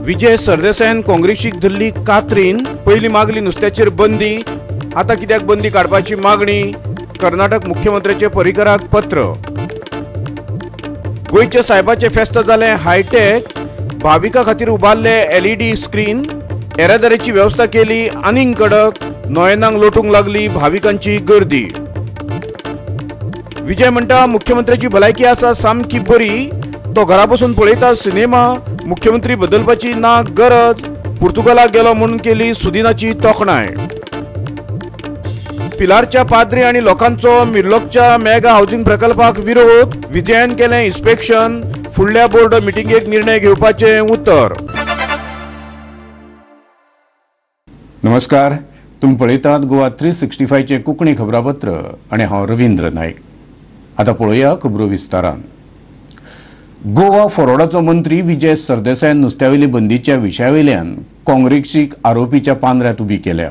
विजय सरदेसायान काँग्रेसीक धरली कात्रीन. पयली मागली नुस्त्याचेर बंदी, आतां कित्याक बंदी काडपाची मागणी? कर्नाटक मुख्यमंत्र्याचे परिकराक पत्र. गोंयच्या सायबाचें फेस्त जालें हायटेक. भाविकां खातीर उबारले एलईडी स्क्रीन. येरादारीची वेवस्था केली आनीक कडक. नोयेनांक लोटूंक लागली भाविकांची गर्दी. विजय म्हणटा मुख्यमंत्र्याची भलायकी आसा सामकी बरी, तो घरा बसून पळयता सिनेमा. मुख्यमंत्री बदलपाची ना गरज. पुर्तुगालाक गेलो म्हणून केली सुदिनाची तोखणाय. पिलारच्या पाद्री आनी लोकांचो मिर्लोकच्या मेगा हावसिंग प्रकल्पाक विरोध. विजयान केलें इन्स्पेक्शन. फुडल्या बोर्ड मिटिंगेक निर्णय घेवपाचें उतर. नमस्कार, तुमी पळयतात गोवा 365चें कोंकणी खबरापत्र आनी हांव रवींद्र नायक. आतां पळोवया खबरो विस्तारान. गोवा फॉरवर्डाचो मंत्री विजय सरदेसायान नुस्त्यावेली बंदीच्या विशयावेल्यान काँग्रेसीक आरोपीच्या पांदऱ्यांत उबी केल्या.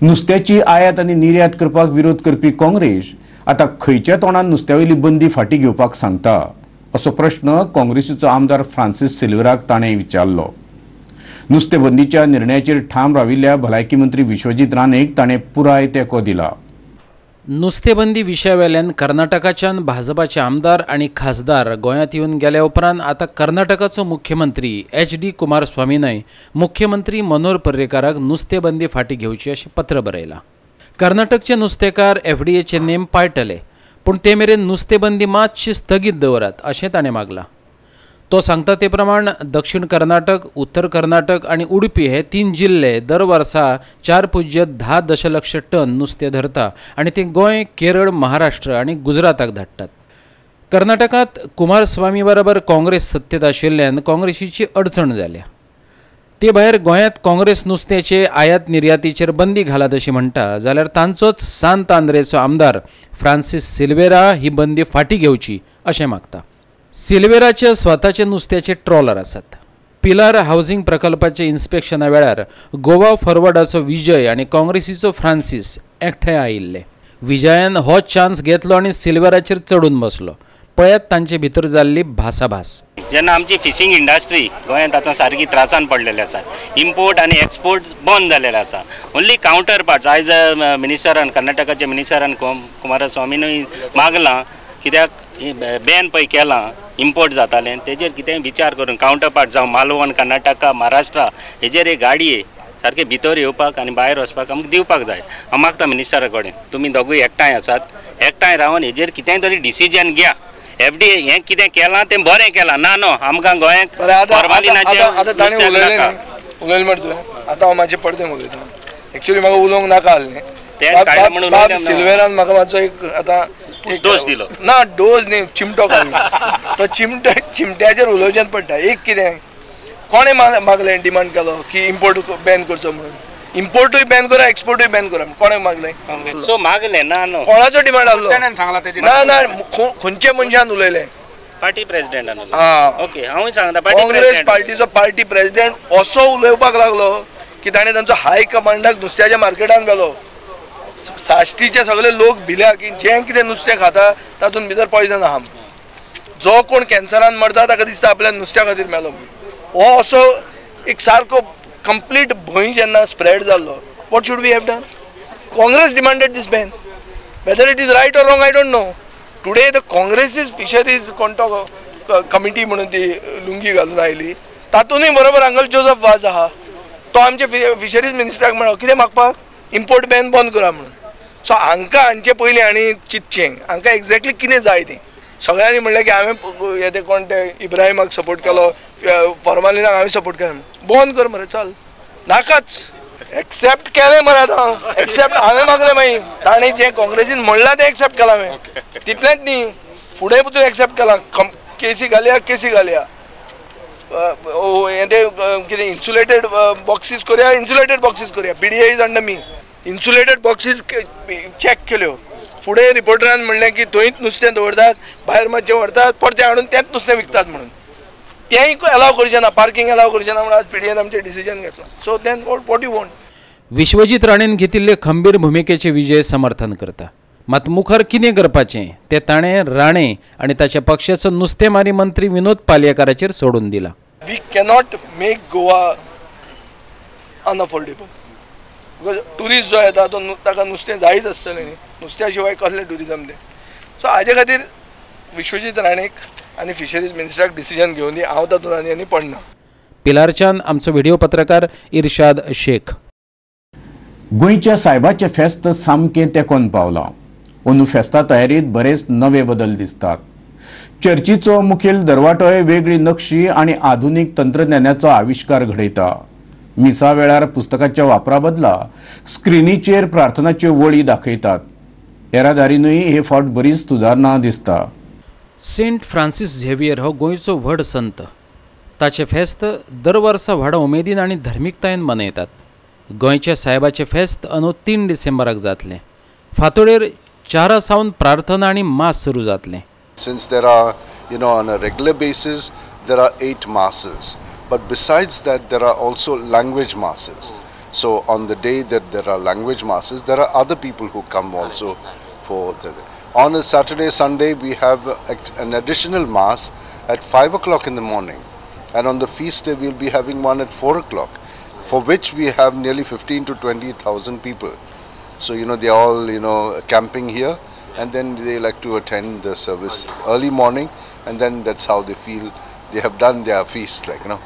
नुस्त्याची आयात आनी निर्यात करपाक विरोध करपी काँग्रेस आतां खंयच्या तोंडान नुस्त्यावेली बंदी फाटीं घेवपाक सांगता असो प्रश्न काँग्रेसीचो आमदार फ्रांसीस सिल्वेराक ताणें विचारलो. नुस्तें बंदीच्या निर्णयाचेर ठाम राविल्ल्या भलायकी मंत्री विश्वजीत राणेक ताणें पुराय तेंको दिला. नुस्तेबंदी विशयावेल्यान कर्नाटकाच्यान भाजपाचे आमदार आनी खासदार गोंयांत येवन गेल्या उपरांत आतां कर्नाटकाचो मुख्यमंत्री एच.डी. कुमारस्वामीनय मुख्यमंत्री मनोहर पर्रीकाराक नुस्तेबंदी फाटीं घेवची अशें पत्र बरयलां. कर्नाटकचे नुस्तेकार एफडीएचे नेम पाळटले, पूण ते मेरेन नुस्तेबंदी मातशी स्थगीत दवरात अशें ताणें मागलां. तो सांगता ते प्रमाण दक्षिण कर्नाटक, उत्तर कर्नाटक आनी उडपी हे 3 जिल्ले दर वर्सा 4.10 दशलक्ष टन नुस्तें धरता आनी ते गोंय, केरळ, महाराष्ट्र आनी गुजराताक धाडटात. कर्नाटकांत कुमारस्वामी बरोबर काँग्रेस सत्तेत आशिल्ल्यान काँग्रेसीची अडचण जाल्या. ते भायर गोंयांत काँग्रेस नुस्त्याचे आयात निर्यातीचेर बंदी घालात अशी म्हणटा जाल्यार तांचोच सांत आंद्रेचो आमदार फ्रांसीस सिल्वेरा ही बंदी फाटीं घेवची अशें मागता. सिल्वेराचे स्वताचे नुस्त्याचे ट्रॉलर आसात. पिलार हावसिंग प्रकल्पाचे इन्स्पेक्शना वेळार गोवा फॉरवर्डाचो विजय आनी काँग्रेसीचो फ्रांसीस एकठांय आयिल्ले. विजयान हो चान्स घेतलो आनी सिल्वेराचेर चडून बसलो. पळयात तांचे भितर जाल्ली भासाभास. जेन्ना आमची फिशींग इंडस्ट्री गोंयांत आतां सारकी त्रासान पडलेली आसा, इम्पोर्ट आनी एक्सपोर्ट बंद जालेले आसा. ओन्ली कावंटर पार्ट्स आयज मिनिस्टरान, कर्नाटकाच्या मिनिस्टरान कुमारस्वामीनूय मागलां कित्याक बॅन पळय केलां इम्पोर्ट जातालें तेजेर कितेंय विचार करून कावंटर पार्ट जावं मालवण, कर्नाटका, महाराष्ट्रा हेजेर एक गाडये सारके भितर येवपाक आनी भायर वचपाक आमकां दिवपाक जाय. हांव मागता मिनिस्टरा कडेन तुमी दोगूय एकठांय आसात, एकठांय रावन हेजेर कितेंय तरी डिसिजन घ्या. एफडीए हें कितें केलां तें बरें केलां ना न्हू आमकां गोंयांक फॉर्मालिनाचें उलयलें मरे तुवें. आतां हांव मातशें परतें उलयतां. एक्चुअली म्हाका उलोवंक नाका आहलें. सिल्वेरान म्हाका मातसो एक आतां डोस दिलो ना, डोस न्ही, चिमटो काडलो. तो चिमट्याचेर उलोवचेंच पडटा. एक कितें कोणें मागलें, डिमांड केलो की इम्पोर्ट बॅन करचो म्हणून. इम्पोर्टूय बॅन करा, एक्सपोर्टूय बॅन करा. कोणें मागलें? सो मागलें ना न्हू. कोणाचो डिमांड आहलो? ना ना, खंयच्या मनशान उलयलें? पार्टी प्रेसिडेंटान. हां ओके, हांवूय सांगता काँग्रेस पार्टीचो पार्टी प्रेसिडेंट असो उलोवपाक लागलो की ताणें तांचो हाय कमांडाक नुस्त्याच्या मार्केटान घालो. साश्टीचे सगळे लोक भिल्या की जें कितें नुस्तें खाता तातूंत भितर पॉयजन आहा. जो कोण कॅन्सरान मरता ताका दिसता आपल्या नुस्त्या खातीर मेलो. हो असो एक सारको कंप्लीट भंय जेन्ना स्प्रेड जाल्लो, what should we have done? Congress demanded this ban. Whether it is right or wrong I don't know. Today the Congress fisheries कोण तो कमिटी म्हणून ती लुंगी घालून आयली, तातूंतय बरोबर अंकल जोजफ वाज आहा. तो आमचे फिशरीज मिनिस्टराक मेळ्ळो कितें मागपाक, इम्पोर्ट बॅन बंद करा म्हणून. सो हांकां हांचे पयलीं हांणी चिंतचें हांकां एक्झॅक्टली कितें जाय तें. सगळ्यांनी म्हणलें की हांवें हे ते कोण ते इब्राहिमाक सपोर्ट केलो, फॉर्मालिनाक हांवें सपोर्ट केलो. बंद कर मरे, चल नाकाच. एक्सेप्ट केलें मरे आतां, एक्सेप्ट हांवें मागलें. मागीर ताणें जें काँग्रेसीन म्हणलां तें एक्सेप्ट केलां हांवें, तितलेंच न्ही फुडें पसून एक्सेप्ट केलां. केसी घालया, केसी घालया, हें तें कितें इन्सुलेटेड बॉक्सीस करया, इन्सुलेटेड बॉक्सीस करया. PDA is under me. Insulated boxes check केल्यो. फुडें रिपोर्टरान म्हणलें की थंयच नुस्तें दवरतात, भायर मातशें व्हरतात, परतें हाडून तेंच नुस्तें विकतात म्हणून. तेंय एलाव करचें ना, पार्किंग एलाव करचें ना म्हणून आज पीडीएन आमचें डिसिजन घेतलां. So then what you want? Vishwajit राणेन घेतिल्ले खंबीर भुमिकेचे विजय समर्थन करता. मात मुखार कितें करपाचें तें ताणें राणे आनी ताच्या पक्षाचो नुस्तेमारी मंत्री विनोद पालयेकाराचेर सोडून दिलां. We cannot make Goa unaffordable because tourist जो येता तो ताका नुस्तें जायच आसतलें न्ही, नुस्त्या शिवाय कसलें ट्युरिजम तें. सो हाजे खातीर विश्वजीत राणेक आनी फिशरीज मिनिस्टराक डिसिजन घेवन दी, हांव तातूंत आनी आनी पडना. पिलारच्यान आमचो व्हिडिओ पत्रकार इर्शाद शेख. गोंयच्या सायबाचें फेस्त सामकें तेंकोन पावलां. अंदू फेस्ता तयारीत बरेच नवे बदल दिसतात. चर्चीचो मुखेल दरवाटोय वेगळी नक्षी आनी आधुनीक तंत्रज्ञानाचो आविश्कार घडयता. मिसा वेळार पुस्तकाच्या वापरा बदला स्क्रिनीचेर प्रार्थनाच्यो वळी दाखयतात. येरादारीनूय हे फावट बरीच सुदारणा दिसता. सेंट फ्रांसीस झेवियर हो गोंयचो व्हड संत. ताचें फेस्त दर वर्सा व्हडा उमेदीन आनी धर्मीकतायेन मनयतात. गोंयच्या सायबाचें फेस्त अंदू 3 डिसेंबराक जातलें. फांतोडेर 4 सावन प्रार्थना आनी मास सुरू जातलें. Since there are, you know, on a regular basis, there are 8 masses. But besides that, there are also language masses. So on the day that there are language masses, there are other people who come also for the... On a Saturday, Sunday, we have an additional mass at 5 o'clock in the morning. And on the feast day, we'll be having one at 4 o'clock, for which we have nearly 15 to 20,000 people. So, you know, they're all, you know, camping here. And then they like to attend the service early morning, and then that's how they feel they have done their feast, like, you know.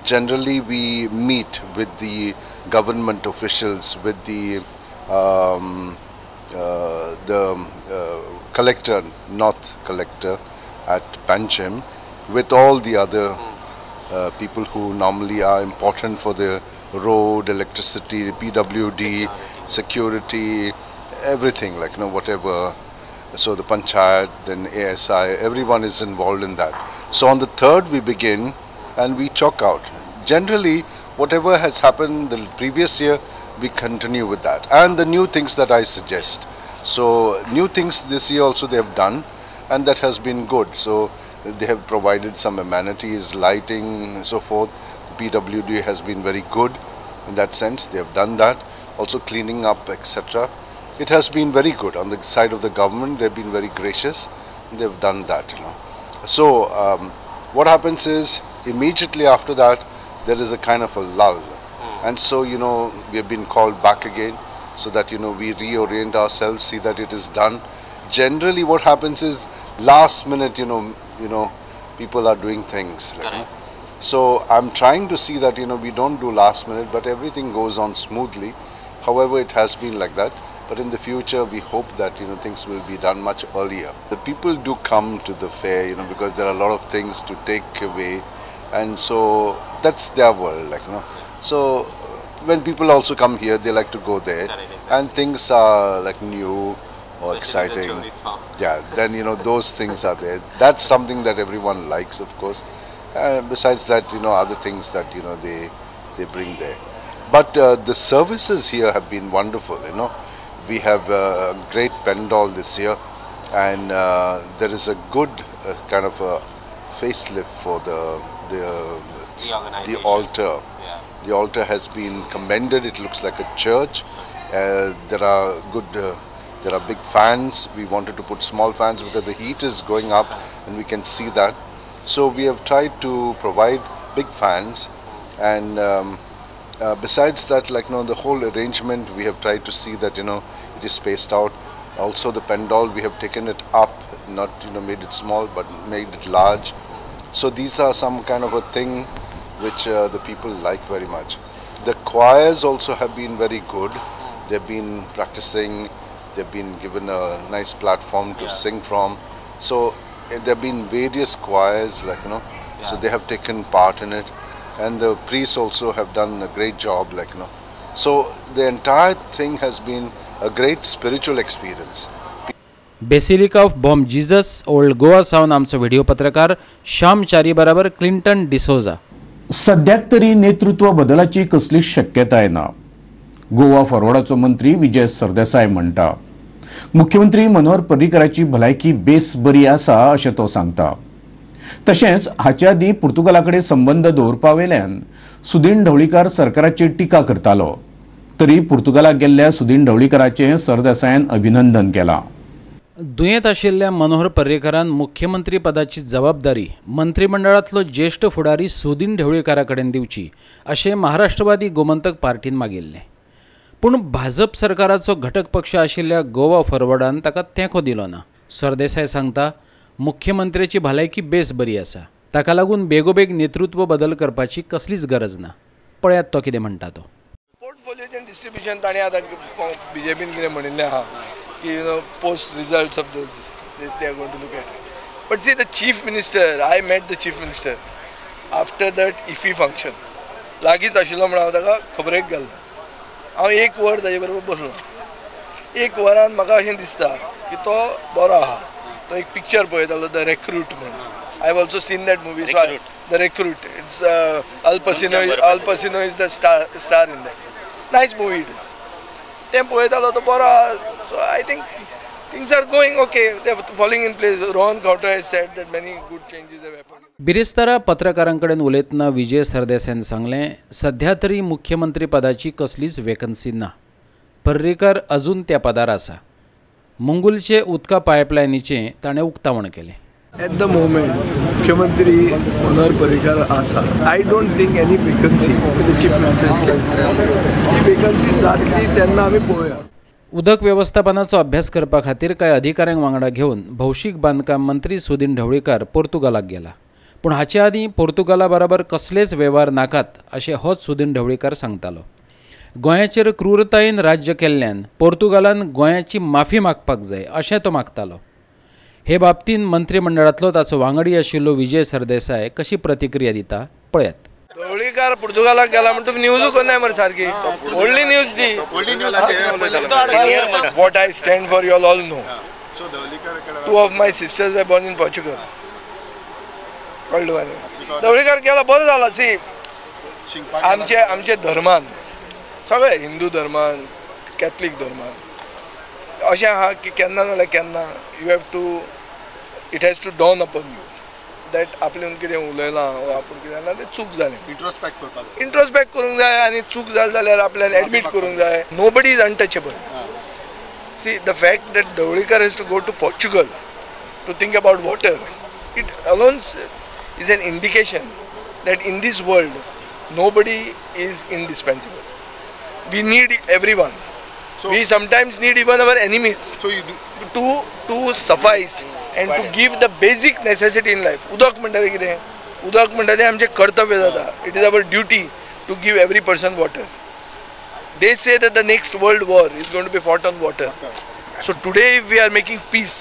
Generally, we meet with the government officials, with the collector, North collector at Panchim, with all the other people who normally are important for the road, electricity, PWD, security, everything, like, you know, whatever. So the panchayat, then ASI, everyone is involved in that. So on the 3rd we begin and we chalk out. Generally, whatever has happened the previous year, we continue with that. And the new things that I suggest. So new things this year also they have done, and that has been good. So they have provided some amenities, lighting, and so forth. The PWD has been very good in that sense. They have done that. Also cleaning up, etc. It has been very good. On the side of the government, they've been very gracious. They've done that, you know. So what happens is, immediately after that, there is a kind of a lull. And so, you know, we have been called back again so that, you know, we reorient ourselves, see that it is done. Generally, what happens is, last minute, you know, people are doing things. Like, so I'm trying to see that, you know, we don't do last minute, but everything goes on smoothly. However, it has been like that. But in the future, we hope that, you know, things will be done much earlier. The people do come to the fair, you know, because there are a lot of things to take away. And so that's their world, like, you know. So when people also come here, they like to go there. And things are like new or exciting. Yeah, then, you know, those things are there. That's something that everyone likes, of course. Besides that, you know, other things that, you know, they bring there. But the services here have been wonderful, you know. We have a great pandal this year, and there is a good kind of a facelift for the altar. Yeah. The altar has been commended. It looks like a church. There are good, there are big fans. We wanted to put small fans because the heat is going up, and we can see that. So we have tried to provide big fans, and besides that, like, you know, the whole arrangement, we have tried to see that, you know, it is spaced out. Also the pandal, we have taken it up, not, you know, made it small, but made it large. So these are some kind of a thing which the people like very much. The choirs also have been very good. They've been practicing, they've been given a nice platform to sing from. So there have been various choirs, like, you know, so they have taken part in it. And the priests also have done a great job, like, you know. So the entire thing has been a great spiritual experience. Basilica of Bom Jesus, Old Goa सावन आमचो video पत्रकार श्याम च्यारी बराबर Clinton D'Souza. सद्याक तरी नेतृत्व बदलाची कसलीच शक्यताय ना. गोवा फॉरवर्डाचो मंत्री विजय सरदेसाय म्हणटा, मुख्यमंत्री मनोहर पर्रीकराची भलायकी बेस बरी आसा अशें तो सांगता. तशेंच हाचे आदीं पुर्तुगाला कडेन संबंद दवरपा वयल्यान सुदीन ढवळीकार सरकाराची टिका करतालो, तरी पुर्तुगालाक गेल्ल्या सुदीन ढवळीकाराचें सरदेसायान अभिनंदन केलां. दुयेंत आशिल्ल्या मनोहर पर्रीकारान मुख्यमंत्री पदाची जबाबदारी मंत्रिमंडळांतलो ज्येश्ठ फुडारी सुदीन ढवळीकारा कडेन दिवची अशें महाराष्ट्रवादी गोमंतक पार्टीन मागिल्लें. पूण भाजप सरकाराचो घटक पक्ष आशिल्ल्या गोवा फॉरवर्डान ताका तेंको दिलो ना. सरदेसाय सांगता, मुख्यमंत्र्याची भलायकी बेस बरी आसा, ताका लागून बेगोबेग नेतृत्व बदल करपाची कसलीच गरज ना. पळयात तो कितें म्हणटा तो. पोर्टफोलियोचें डिस्ट्रिब्युशन ताणें आतां बीजेपीन कितें म्हणिल्लें आहा की you know post results of this they are going to look at. But see the chief minister, I met the chief minister after that IFFI function. लागींच आशिल्लो म्हणून हांव ताका खबरेक गेलो. हांव एक वर ताजे बरोबर बसलो. एक वरान म्हाका अशें दिसता की तो बरो आहा. तो एक पिक्चर पळयतालो, the recruit म्हणून. I have also seen that movie. The Recruit. It's Al Pacino is the star in that. Nice movie it is. तें पळयतालो तो बरो आहा. So I think things are going okay, they are falling in place. Rohan Khaunte has said that many good changes have happened. बिरेस्तारा पत्रकारां कडेन उलयतना विजय सरदेसायान सांगलें, सध्या तरी मुख्यमंत्री पदाची कसलीच वेकन्सी ना. पर्रीकार अजून त्या पदार आसा. मुंगुलचे उदका पायपलायनीचें ताणें उक्तावण केलें. एट the moment मुख्यमंत्री मनोहर पर्रीकार आसा. I don't think any vacancy the chief minister. ती वेकन्सी जातली तेन्ना आमी पळोवया. उदक वेवस्थापनाचो अभ्यास करपा खातीर कांय अधिकाऱ्यांक वांगडा घेवन भौशीक बांदकाम मंत्री सुदीन ढवळीकार पोर्तुगालाक गेला. पूण हाचे आदीं पोर्तुगाला बराबर कसलेच वेव्हार नाकात अशें होच सुदीन ढवळीकार सांगतालो. गोंयाचेर क्रूरतायेन राज्य केल्ल्यान पोर्तुगालान गोंयाची माफी मागपाक जाय अशें तो मागतालो. हे बाबतींत मंत्रिमंडळांतलो ताचो वांगडी आशिल्लो विजय सरदेसाय कशी प्रतिक्रिया दिता पळयात. ढवळीकार पुर्तुगालाक गेला म्हण तुमी न्यूजूच करनाय मरे सारकी. व्हडली न्यूज ती. What I stand for you all know. Two of my sisters are born in Portugal. कळ्ळें? ढवळीकार गेला बरें जाला. सी आमचे आमचे धर्मान सगळे हिंदू धर्मान कॅथलीक धर्मान अशें आहा की केन्ना नाल्यार केन्ना you have to, it has to dawn upon you that आपल्यान कितें उलयलां वा आपूण कितें जालां तें चूक जालें. इंट्रोस्पेक्ट करपाक, इंट्रोस्पेक्ट करूंक जाय आनी चूक जाली जाल्यार आपल्यान एडमीट करूंक जाय. Nobody is untouchable. See the fact that Dhavalikar has to go to Portugal to think about water, it alone is an indication that in this world nobody is indispensable. We need everyone. So we sometimes need even our enemies. So you do to suffice and to give the basic necessity in life. उदक म्हणटा कितें? उदक म्हणटा तें आमचें कर्तव्य जाता. It is our duty to give every person water. They say that the next world war is going to be fought on water. So today if we are making peace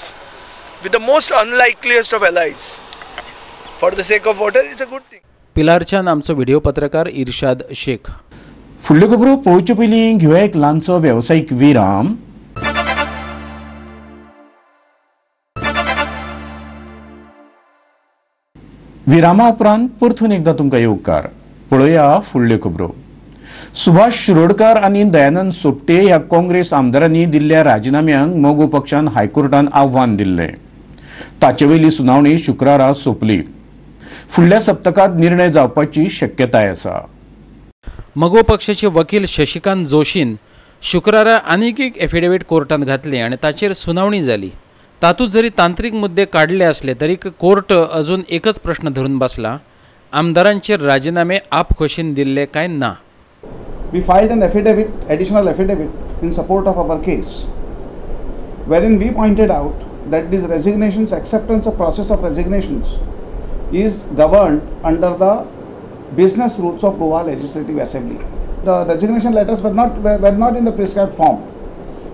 with the most unlikeliest of allies for the sake of water, it's a good thing. पिलारच्यान आमचो video पत्रकार इर्शाद शेख. फुडल्यो खबरो पळोवचे पयलीं घेवया एक ल्हानसो वेवसायीक विराम. विरामा उपरांत परतून एकदां तुमकां येवकार. पळोवया फुडल्यो खबरो. सुभाष शिरोडकर आनी दयानंद सोपटे ह्या काँग्रेस आमदारांनी दिल्ल्या राजिनाम्यांक मगो पक्षान हायकोर्टान आव्हान दिल्लें. ताचे वयली सुनावणी शुक्रारा सोंपली. फुडल्या सप्तकांत निर्णय जावपाची शक्यताय आसा. मगो पक्षाचे वकील शशिकांत जोशीन शुक्रारा आनीक एक एफिडेवीट कोर्टांत घातलें आनी ताचेर सुनावणी जाली. तातूंत जरी तांत्रीक मुद्दे काडले आसले तरी कोर्ट अजून एकच प्रश्न धरून बसला, आमदारांचेर राजिनामे आपखोशीन दिल्ले काय ना. We filed an affidavit, additional affidavit in support of our case, wherein we pointed out that these resignations, acceptance of process of resignations is governed under the business rules of Goa Legislative Assembly. The resignation letters were not in the prescribed form.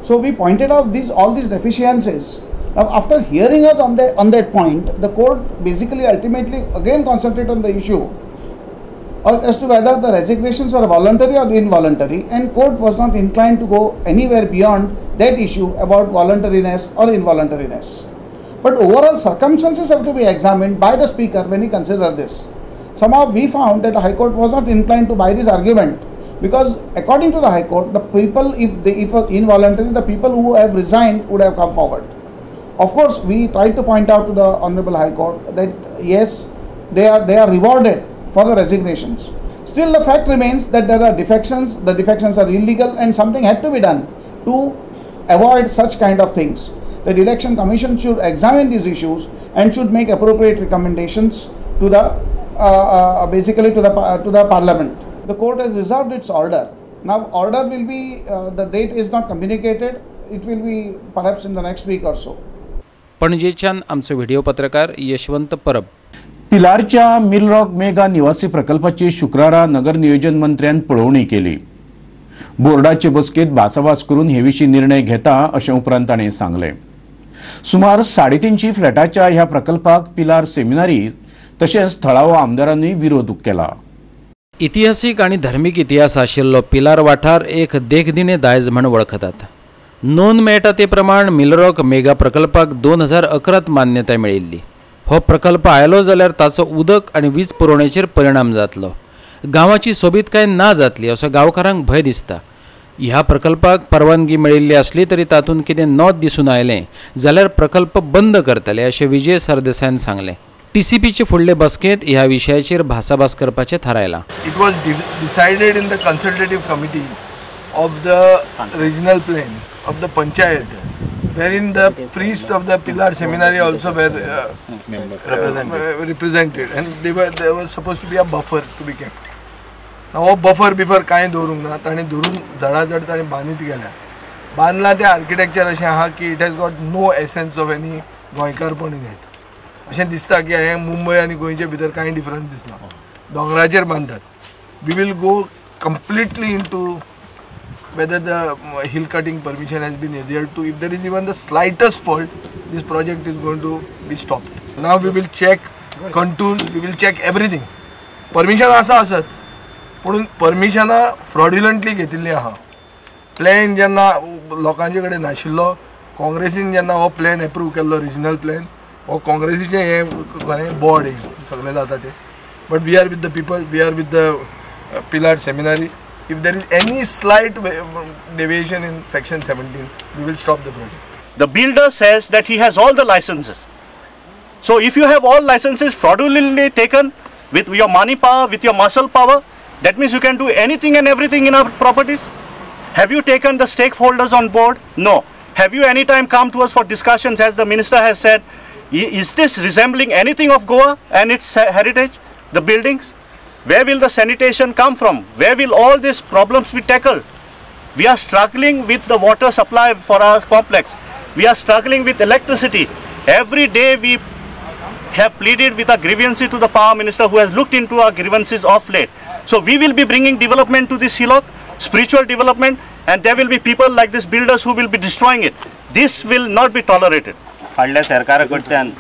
So we pointed out all these deficiencies. Now after hearing us on that point, the court basically ultimately again concentrated on the issue as to whether the resignations were voluntary or involuntary, and court was not inclined to go anywhere beyond that issue about voluntariness or involuntariness. But overall circumstances have to be examined by the speaker when he considers this. Somehow we found that the High Court was not inclined to buy this argument, because according to the High Court, the people, if it was involuntary, the people who have resigned would have come forward. Of course, we tried to point out to the Honorable High Court that yes, they are rewarded for the resignations. Still, the fact remains that there are defections, the defections are illegal, and something had to be done to avoid such kind of things. that Election Commission should examine these issues and should make appropriate recommendations to the basically to the Parliament. The court has reserved its order. Now order will be, the date is not communicated, it will be perhaps in the next week or so. पणजेच्यान आमचो video पत्रकार यशवंत परब. पिलारच्या मिलरॉक mega निवासी प्रकल्पाची शुक्रारा नगर नियोजन मंत्र्यान पळोवणी केली. बोर्डाचे बसकेत भासाभास करून हे विशीं निर्णय घेता अशें उपरांत ताणें सांगलें. सुमार 350 फ्लॅटाच्या ह्या प्रकल्पाक पिलार सेमिनारी तशेंच थळावो आमदारांनी विरोध केला. इतिहासीक आनी धर्मीक इतिहास आशिल्लो पिलार वाठार एक देखदिणें दायज म्हण वळखतात. नोंद मेळटा ते प्रमाण मिलरॉक मेगा प्रकल्पाक 2011 मान्यताय मेळिल्ली. हो प्रकल्प आयलो जाल्यार ताचो उदक आनी वीज पुरवणेचेर परिणाम जातलो, गांवाची सोबीतकाय ना जातली असो गांवकारांक भंय दिसता. ह्या प्रकल्पाक परवानगी मेळिल्ली आसली तरी तातूंत कितें नोंद दिसून आयलें जाल्यार प्रकल्प बंद करतले अशें विजय सरदेसायान सांगलें. टीसीपीचे फुडले बसकेंत ह्या विशयाचेर भासाभास करपाचें थारायलां. It was decided in the consultative committee of the regional plan of the panchayat, wherein the priest of the Pilar Seminary also were represented, and there was supposed to be a buffer to be kept. Now हो buffer बिफर कांय दवरूंक ना, ताणें धरून झडाझड ताणें बांदीत गेल्या. बांदलां तें आर्किटेक्चर अशें आहा की it has got no essence of any गोंयकारपण in it. अशें दिसता की हें मुंबय आनी गोंयचे भितर कांय डिफरन्स दिसना. दोंगराचेर बांदतात. We will go completely into whether the hill cutting permission has been adhered to. If there is even the slightest fault, this project is going to be stopped. Now we will check contours, we will check everything. Permission आसा आसत, पूण परमिशनां फ्रॉड्युलंटली घेतिल्लीं आहा. Plan जेन्ना लोकांचे कडेन नाशिल्लो, काँग्रेसीन जेन्ना हो प्लॅन एप्रूव केल्लो, रिजनल प्लॅन, हो काँग्रेसीचें हें बोर्ड हें सगळें जाता तें. But we are with the people, we are with the Pilar Seminary. If there is any slight deviation in section 17, we will stop the project. The builder says that he has all the licenses. So if you have all licenses fraudulently taken with your money power, with your muscle power, that means you can do anything and everything in our properties. Have you taken the stakeholders on board? No. Have you any time come to us for discussions, as the minister has said? Is this resembling anything of Goa and its heritage, the buildings? Where will the sanitation come from? Where will all these problems be tackled? We are struggling with the water supply for our complex. We are struggling with electricity. Every day we have pleaded with our grievances to the power minister, who has looked into our grievances of late. So we will be bringing development to this hillock, spiritual development, and there will be people like these builders who will be destroying it. This will not be tolerated. फाटल्या सरकारा कडच्यान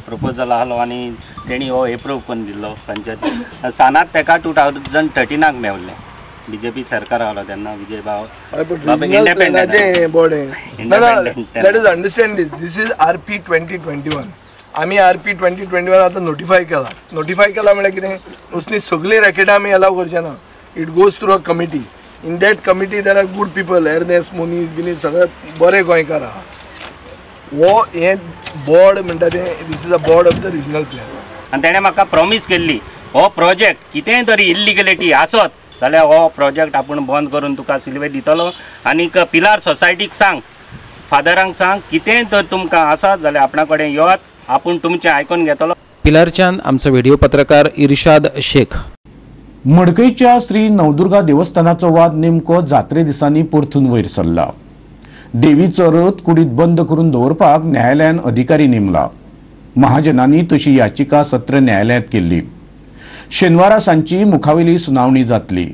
proposal आहलो आनी तेणी हो approve करून दिल्लो पंचायत सानात तेका 2013 मेवलें. बीजेपी सरकार आहलो तेन्ना विजय भाव independent board. Let us understand this. This is RP 2021. आमी RP 2021 आतां नोटिफाय केला. नोटिफाय केला म्हळ्यार कितें, उसनी सगळीं रॅकेटां आमी एलाव करचे ना. It goes through a committee. In that committee there are good people, Ernest Moniz बिनीज सगळे बरे गोंयकार आहा. हो हें बोर्ड म्हणटा तें, this is a board of the regional plan. आनी तेणें म्हाका प्रॉमीस केल्ली हो प्रोजेक्ट कितेंय तरी इल्लिगलिटी आसत जाल्यार हो प्रोजेक्ट आपूण बंद करून तुका सिल्वे दितलो. आनीक पिलार सोसायटीक सांग, फादरांक सांग, कितेंय तर तुमकां आसा जाल्यार आपणा कडेन येवात, आपूण तुमचें आयकून घेतलो. पिलारच्यान आमचो व्हिडिओ पत्रकार इर्शाद शेख. मडकयच्या श्री नवदुर्गा देवस्थानाचो वाद नेमको जात्रे दिसांनी परतून वयर सरला. देवीचो रथ कुडीत बंद करून दवरपाक न्यायालयान अधिकारी नेमला. महाजनांनी तशी याचिका सत्र न्यायालयांत केल्ली. शेनवारा सांजची मुखावेली सुनावणी जातली.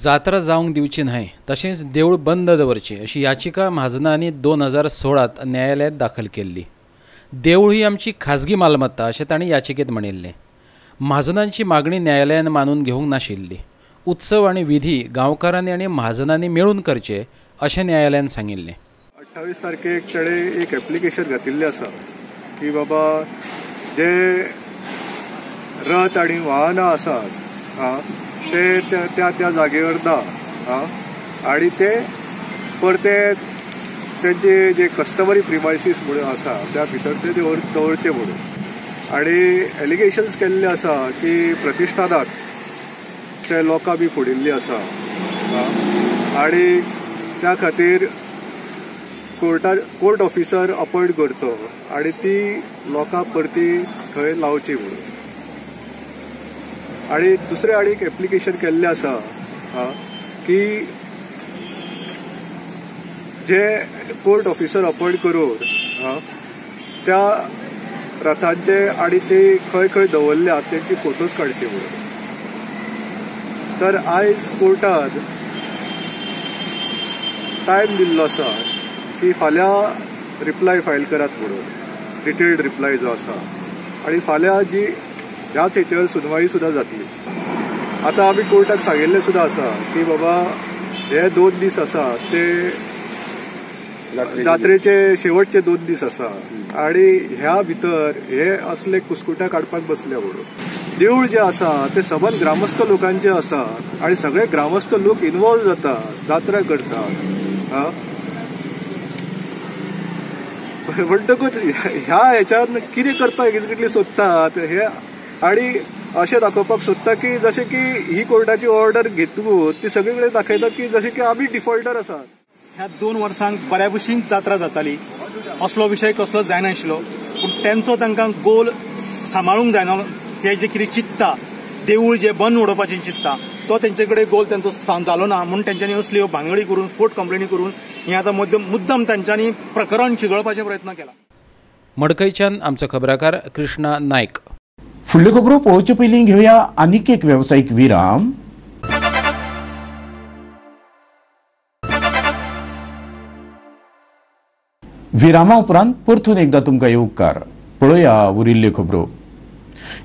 जात्रा जावंक दिवची न्हय तशेंच देवूळ बंद दवरची अशी याचिका महाजनांनी 2016 न्यायालयांत दाखल केल्ली. देवूळ ही आमची खाजगी मालमत्ता अशें तांणी याचिकेंत म्हणिल्लें. महाजनांची मागणी न्यायालयान मानून घेवंक नाशिल्ली. उत्सव आनी विधी गांवकारांनी आनी महाजनांनी मेळून करचे अशें न्यायालयान सांगिल्लें. 28 तारखेक ताणें एक एप्लिकेशन घातिल्लें आसा की बाबा जे रथ आनी वाहनां आसात ते त्या त्या जागेवर ना आनी ते परते तेंचे जे कस्टमरी प्रिमायसीस म्हणून आसा त्या भितर ते दवरचे म्हणून. आनी एलिगेशन्स केल्ले आसा की प्रतिष्ठानाक ते लोकां बी फोडिल्ली आसा आनी त्या खातीर कोर्ट ऑफिसर अपॉयंट करचो आनी ती लोकां परती थंय लावची म्हणून. आनी दुसरें आनी एक एप्लिकेशन केल्लें आसा की जे कोर्ट ऑफिसर अपॉयंट करून त्या रथांचे आनी ते खंय खंय दवरल्या तेंची फोटोज काडचे म्हणून. तर आयज कोर्टान टायम दिल्लो आसा की फाल्यां रिप्लाय फायल करात म्हणून, डिटेल्ड रिप्लाय जो आसा, आनी फाल्यां जी ह्याच हेचेर सुनवाई सुद्दां जातली. आतां आमी कोर्टाक सांगिल्लें सुद्दां आसा की बाबा हे 2 दीस आसा ते जात्रेचे शेवटचे 2 दीस आसा आनी ह्या भितर हे असले कुस्कुटां काडपाक बसल्या म्हणून. देऊळ जे आसा ते सबंद ग्रामस्थ लोकांचे आसा आनी सगळे ग्रामस्थ लोक इन्वॉल्व जाता, जात्रा करतात. म्हणटकूच ह्या हेच्यान कितें करपाक एक्झॅक्टली सोदतात हे, आनी अशें दाखोवपाक सोदता की जशें की ही कोर्टाची ऑर्डर घेतकूच ती सगळे कडेन दाखयतात की जशें की आमी डिफॉल्टर आसात. ह्या 2 वर्सांक बऱ्या भशेन जात्रा जाताली, असलो विशय कसलो जायनाशिल्लो, पूण तेंचो तांकां गोल सांबाळूंक जायना. ते जे कितें चिंत्ता देवूळ जे बंद उडोवपाचें चिंत्ता तो तेंचे कडेन गोल तेंचो जालो ना म्हूण तेंच्यांनी असल्यो भांगडी करून फोट कंप्लेनी करून हें आतां मुद्दम तेंच्यांनी प्रकरण चिगळपाचे प्रयत्न केला. मडकयच्यान आमचो खबराकार कृष्णा नायक. फुडल्यो खबरो पळोवचे पयलीं घेवया आनीक एक वेवसायीक विराम. विरामा उपरांत परतून एकदा तुमकां येवकार. पळोवया उरिल्ल्यो खबरो.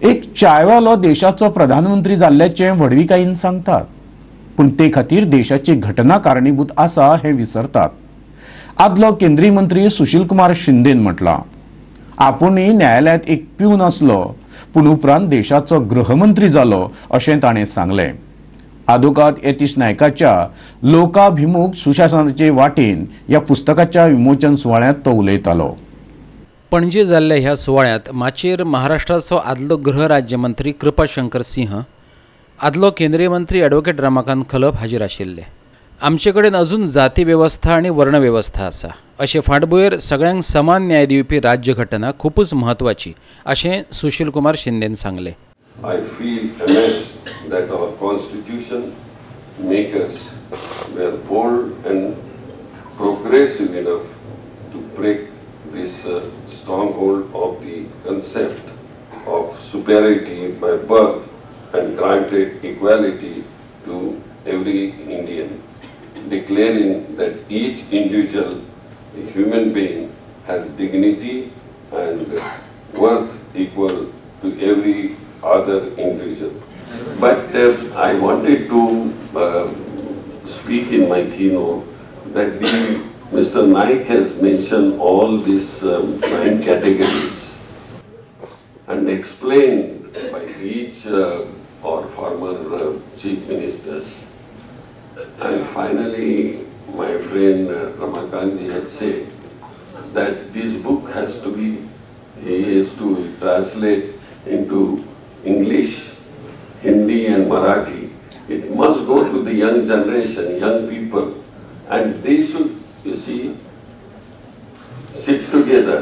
एक चायवालो देशाचो प्रधानमंत्री जाल्ल्याचें व्हडविकायेन सांगतात, पूण ते खातीर देशाची घटना कारणीभूत आसा हें विसरतात. आदलो केंद्रीय मंत्री सुशील कुमार शिंदेन म्हटलां, आपूणय न्यायालयांत एक प्यून आसलो पूण उपरांत देशाचो गृहमंत्री जालो अशें ताणें सांगलें. आदोकाद यतीश नायकाच्या लोकाभिमुख सुशासनाचे वाटेन ह्या पुस्तकाच्या विमोचन सुवाळ्यांत तो उलयतालो. पणजे जाल्ल्या ह्या सुवाळ्यांत माचयेर महाराष्ट्राचो आदलो गृह राज्यमंत्री कृपाशंकर सिंह, आदलो केंद्रीय मंत्री ॲडव्होकेट रमाकांत खलप हाजीर आशिल्ले. आमचे कडेन अजून जाती वेवस्था आनी वर्ण वेवस्था आसा अशें फाटभुंयेर सगळ्यांक समान न्याय दिवपी राज्यघटना खुबूच म्हत्वाची अशें सुशील कुमार शिंदेन सांगलें. I feel amazed that our constitution makers were bold and progressive enough to break this stronghold of the concept of superiority by birth and granted equality to every Indian, declaring that each individual human being has dignity and worth equal to every other individual. But I wanted to speak in my keynote that the Mr. Naik has mentioned all these 9 categories and explained by each or former chief ministers. And finally, my friend Ramakantji had said that this book has to be, he has to translate into English, Hindi and Marathi. It must go to the young generation, young people, and they should, you see, sit together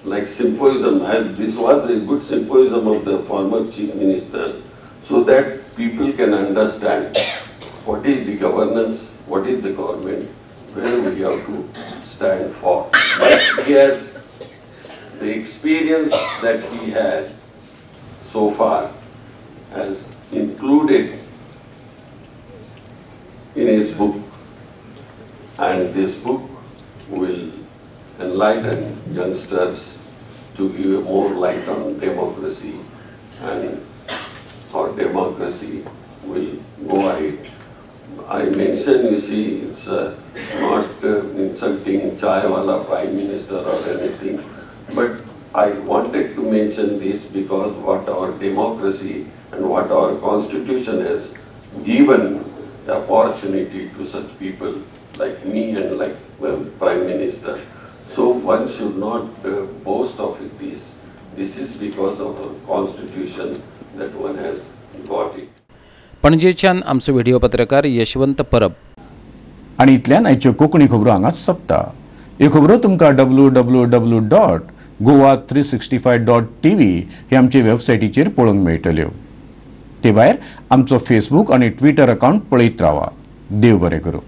like symposium, as this was a good symposium of the former chief minister, so that people can understand what is the governance, what is the government, where we have to stand for. But he has the experience that he had so far has included in his book, and this book will enlighten youngsters to give more light on democracy, and our democracy will go ahead. I mentioned, you see, it's not insulting Chaiwala Prime Minister or anything, but I wanted to mention this because what our democracy and what our constitution has given the opportunity to such people like me and like Prime Minister. So one should not boast of this. This is because of our constitution that one has got it. पणजेच्यान आमचो video पत्रकार यशवंत परब. आनी इतल्यान आयच्यो कोंकणी खबरो हांगाच सोंपता. ह्यो खबरो तुमकां www.goa365.tv हे आमचे वेबसायटीचेर पळोवंक मेळटल्यो. ते भायर आमचो फेसबूक आनी ट्विटर अकावंट पळयत रावा. देव बरें करूं.